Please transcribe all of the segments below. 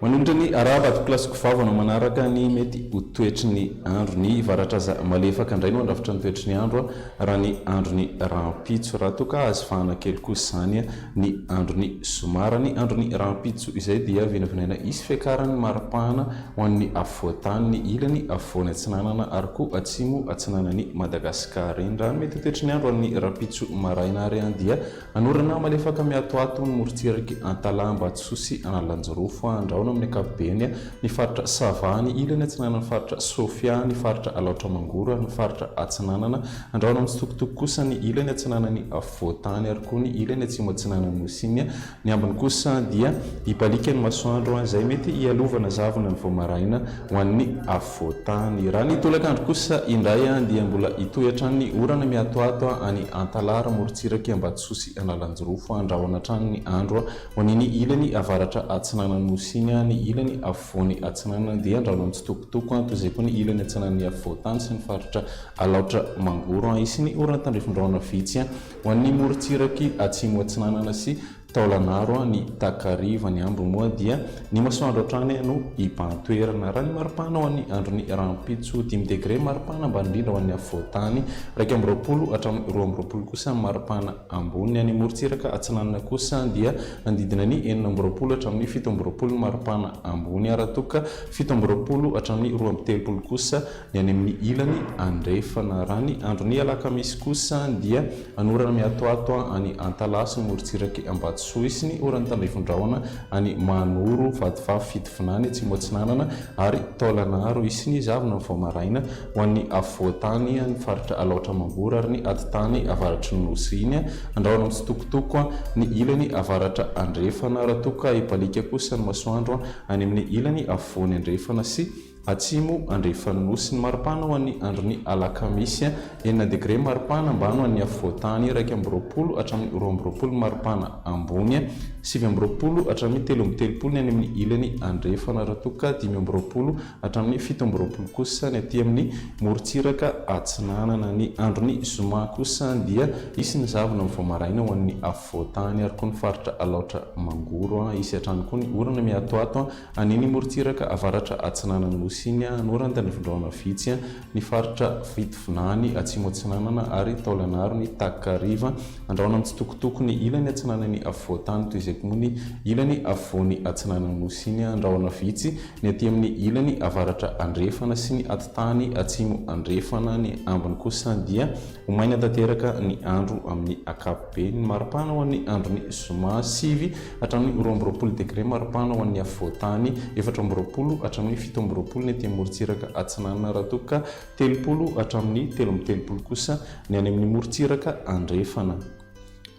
Manolotra ny arahaba tokolasiko vavana manaraka ny mety ho toetry ny andro. Ny varatra aza malefaka indray no handrafitra ny toetry ny andro raha ny andron'ny rahampitso. Raha toa ka azo vahana kely kosa izany ny andron'ny zoma. Raha ny andron'ny rahampitso izay dia vinavinaina hisy fiakaran'ny maripana ho an'ny afovoan-tany, ny ilany afovoany atsinanana ary koa atsimo atsinanan'i Madagasikara iny. Raha ny mety ho toetry ny andro an'ny rahampitso maraina ary dia Anorana malefaka miatoato ny morontsirak'i Antalaha Ambatosoa sy Analanjirofo, Andrahona amin'ny ankapobeny, ny faritra Sava, ny ilany atsinanan'ny faritra Sofia, ny faritra Alaotra Mangoro ary ny faritra Atsinanana. Andrahona mitsitokotoko kosa ny ilany atsinanan'ny afovoan-tany ary koa ny ilany atsimo atsinanan'ny Nosy iny. Ny ambiny kosa dia hibaliaka ny masoandro izay mety hialovana zavona ny vao maraina ho an'ny afovoan-tany. Raha ny tolakandro kosa indray dia mbola hitohy hatrany ny orana miatoato any Antalaha, morontsirak'i Ambatosoa sy Analanjirofo. Andrahona hatrany ny andro ho an'iny ilany avaratra atsinanan'ny Nosy iny, ny ilany afovoany atsinanana dia andrahona mitsitokotoko, toy izay koa ny ilany atsinanan'ny afovoan-tany sy ny faritra Alaotra Mangoro. Hisy ny orana tandrifin-drahona vitsy ho an'ny morontsirak'i Atsimo Atsinanana sy Taolagnaro ny takariva, ny ambiny moa dia ny masoandro hatrany no hibahan-toerana. Raha ny maripana ho an'ny andron'ny rahampitso, dimy degre maripana ambany indrindra ho an'ny afovoan-tany, 21 hatramin'ny 22 kosa ny maripana ambony. Ny any amorontsiraka atsinanana kosa dia manodidina ny 26 hatramin'ny 27 ny maripana ambony, raha toa ka 27 hatramin'ny 32 kosa Ny any amin'ny ilany andrefana. Raha ny andron'ny alakamisy kosa dia anorana miatoato any Antalaha sy ny morontsirak'i Ambatosoa. Hisy ny oran'ny tandrifin-drahona any Mahanoro, Vatovavy, Fitovinany, Atsimo Atsinanana ary Taolagnaro. Hisy ny zavona vao maraina ho an'ny afovoan-tany, ny faritra Alaotra Mangoro ary ny atitany avaratry ny Nosy iny. Andrahona mitsitokotoko ny ilany avaratra andrefana raha toa ka hibaliaka kosa ny masoandro any amin'ny ilany afovoany andrefana sy Atsimo andrefan'ny Nosy. Ny maripana ho an'ny andron'ny alakamisy, enina degre maripana ambany ho an'ny afovoan-tany, 21 hatramin'ny 22 ny maripana ambony, 29 hatramin'ny 33 ny any amin'ny ilany andrefana, raha toa ka 25 hatramin'ny 27 kosa ny aty amin'ny morontsiraka atsinanana. Ny andron'ny zoma kosa dia hisy ny zavona vao maraina ho an'ny afovoan-tany ary koa ny faritra Alaotra Mangoro. Hisy hatrany koa ny orana miatoato Any iny morontsiraka avaratra atsinanan'ny Nosy iny, anorana tandrifindrahona vitsy, ny faritra Fitovinany, atsimo atsinanana ary Taolagnaro ny takariva. Andrahona mitsitokotoko ny ilany atsinanan'ny afovoan-tany toy izay koa moa ny ilany afovoany atsinanan'ny Nosy iny. Andrahona vitsy ny aty amin'ny ilany avaratra andrefana sy ny atitany atsimo andrefana. Ny ambiny kosa dia Ho maina tanteraka ny andro amin'ny ankapobeny. Ny maripana ho an'ny andron'ny zoma, sivy hatramin'ny 22 degre maripana ho an'ny afovoan-tany, 24 hatramin'ny 27 ny aty amorontsiraka atsinanana raha toa ka 30 hatramin'ny 33 kosa ny any amin'ny morontsiraka andrefana.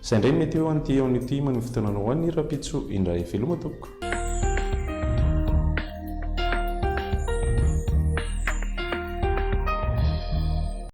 Izay indray ny météo an'ity eo an'ity maneho fotoananao ho an'ny rahampitso indray. Veloma tompoko.